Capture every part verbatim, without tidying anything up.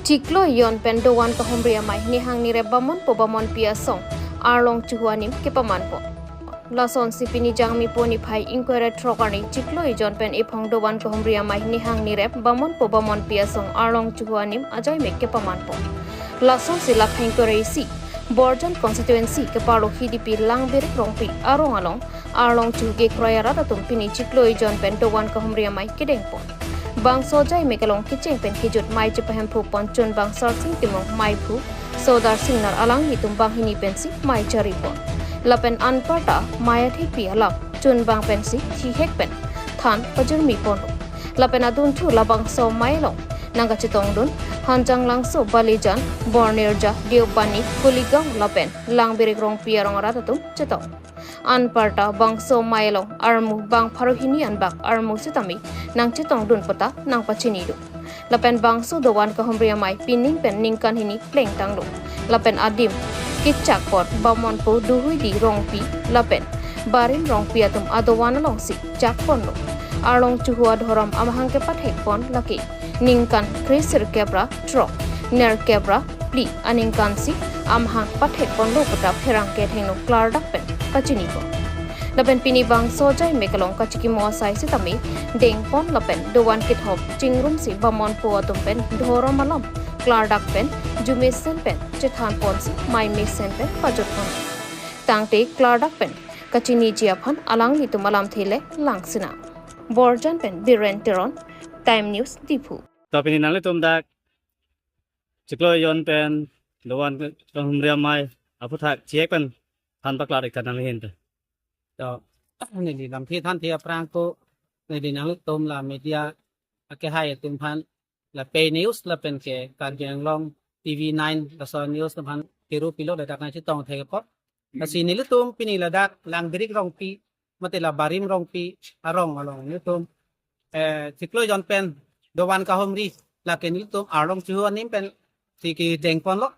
Chiklo ejon pen dovan kahumri amei nihang nirep bamonpo bamonpi asong arlong chuhu anim kepamanpo. Lasonsi pini Jangmi po niphai ingkoi ra throk arni chiklo ejon pen ephong dovan kahumri amei nihang nirep bamonpo bamonpi asong arlong chuhu anim ajaimek kepamanpo. Lasonsi lakha ingkoi ra isi Borjan constituency keparo Hidipi Langbirik Rongpi arong along arlong chuhu kekroi arat atum pini chiklo ejon pen dovan kahumri amei kedengpon. Bangso ajaimek along kecheng pen kejut mei chepahemphu pon chunbang Sarsing Timung meiphu Sodar Singnar alanglitum banghini pensi mei charipon. Lapen anparta mei athepi alap chunbang pensi thihek pen than pajirmi ponlo. Lapen adunthu labangso mei along nangkachetongdun Hanjanglangso, Balijan, Bornirja, Deopani, Kuligaon lapen Langbirik Rongpi arong arat atum chetong. Anparta bangso mei along armu bang pharo hini anbak armu sitame nangchetongdun puta nangpachinidun. Lapen bangso dovan kahumri amei pining pen ningkan hini plengtanglo. Lapen adim kechakpon bamonpo Duhuidi Rongpi lapen Barim Rongpi atum adovan alongsi chakponlo. Arlong chuhu adhorom amahang kepathekpon lake ningkan kre sirkep ra throk, nerkep ra phli aningkansi amahang pathekponlo puta pherangke thengno klardak pen pachinipon. Lapen pini bangso ajaimek along kachikimo asai sitame dengpon lapen dovan kethom chingrumsi bamonpo atum pen dhorom alam klardak pen jumesen pen chethanponsi mei mesen pen pajutpon. Tangte klardak pen kachiniji aphan alanglitum alamthe le langsinang. Borjan pen Biren Teron, Time News, Diphu. To pini nanglitum dak chiklo ejon pen dovan kahumri amei aphuthak chihek pen than paklar ik tha nangli ahin ta. To neli lamthe thanthe aphrang ko neli nanglitum la media akehai atum aphan la pei news lapen ke Karbi Anglong T V nine laso news atum aphan kiru pilo ladak nangchetong thekpo. Lasi nelitum pini ladak Langbirik Rongpi mate la Barim Rongpi arong along nelitum eh, chiklo ejon pen dovan kahumri lake nelitum arlong chuhu anim pensi kedengponlo.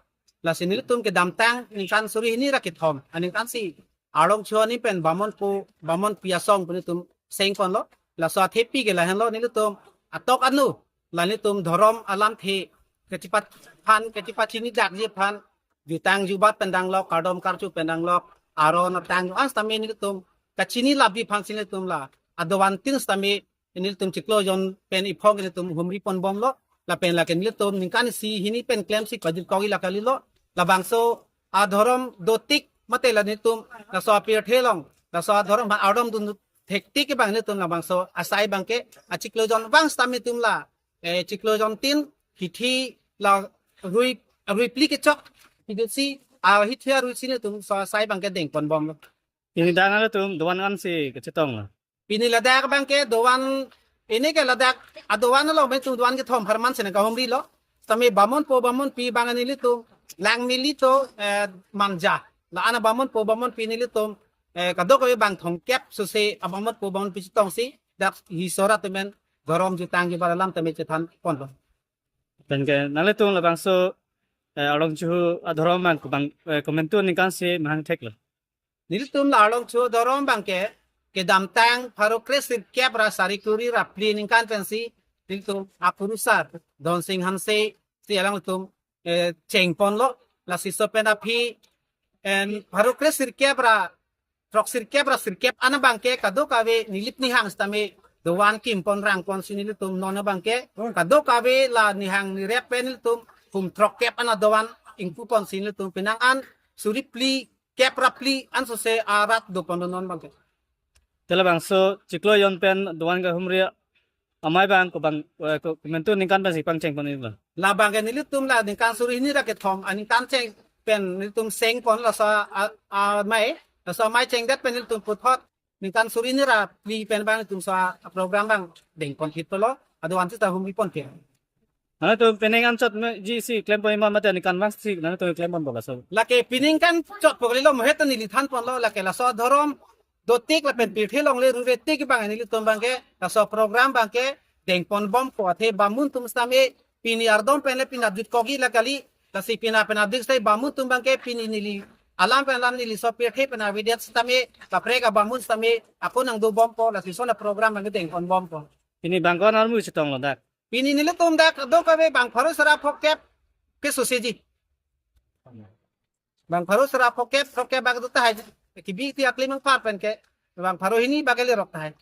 Lasi nelitum kedamtang ningkan suri hini ra kethom aningkansi arlong chuhu anim pen bamonpo bamonpi asong pu nelitum sengponlo. Laso athepi ke lahenlo, nelitum atok anu la nelitum dhorom alamthe kachepathan kachepachini dakji aphan jutang jubat pen danglok, kardom karchu pen danglok, aron atang an sitame nelitum kachini lapji aphansi nelitum la adovantin sitame nelitum chiklo ejon pen ephong nelitum humri ponbomlo. Lapen lake nelitum ningkan isi hini pen klemsi pajirkokji la kalilo. Labangso adhorom dotik mate la nelitum laso apirthe along laso adhorom aphan ardom dun thektik abang nelitum labangso asai abangke achiklo ejon vang sitame nelitum la eh, chiklo ejon tin hithi la rui rui phli kechok hidusi ahithi aruisi nelitum so asai abangke dengponbomlo. Pini dak nanglitum dovan ansi kachetonglo. Pini ladak abangke dovan, ini ke ladak adovan lo, nelitum dovan kethom apharman si nangkahumrilo. Sitame bamonpo bamonpi abang nelitum Langmili to eh, Manja. La-an abamonpo bamonpi nelitum eh, kadokave bang thomkep sose abamonpo bamonpi chetongsi dak hisora temen dhorom jutang jubat alam tame chethanponlo. Penke nanglitum labangso eh, arlong chuhu adhorom abang kubang eh, komentu ningkansi mahang theklo. Nelitum la arlong chuhu adhorom abangke kedamtang pharo kre sirkep ra sari kuri ra phli ningkan pensi nelitum akurusar Donsing Hanse si alanglitum eh, chengponlo. Lasi laso pen aphi em, pharo kre sirkep ra throk sirkep ra sirkep an abangke kadokave nilip nihang sitame dovan kimpon rangponsi nelitum non abangke kadokave la nihang nirep pen nelitum hum throkkep an adovan ingpuponsi nelitum penang an suri phli kep ra phli an sose arat dopon non abangke. Te labangso chiklo ejon pen dovan kahumri amei abang kubang eh, ku- komentu ningkan pensi pangchengpon iklo. Labangke nelitum la ningkan suri hini ra kethom aningkan cheng pen nelitum sengpon laso a- amei laso amei chengdet pen nelitum puthot ningkan suri hini ra phli pen abang nelitum so aprogram abang dengpon hitlo adovan sita humripon ke. Nanglitum penang anchot me jisi klempon ma mate ningkan vangsi nanglitum klemponpo laso. Lake penang anchot po kalilo, mohet neli thanponlo lake laso adhorom dotik lapen pirthe longle rure tik abang nelitum abangke laso program abangke dengponbompo athe bamun atum sitame pini ardom pen le pini adut kogi la kali. Lasi pini pen adut sitame bamun atum abangke pini neli alam pen alam neli so pirthe pen avedet sitame kaprek abamun sitame ako nangdobompo, lasi laso program abangke dengponbompo. Pini bang ko-an armu chetonglo dak? Pini nelitum dak kadokave bang pharo sara phokep Ke susi ji. Bang pharo sera phokep, phokep bak do tahai. Kebi ti akli mang par pen ke. Bang pharo hini bak le rok tahai.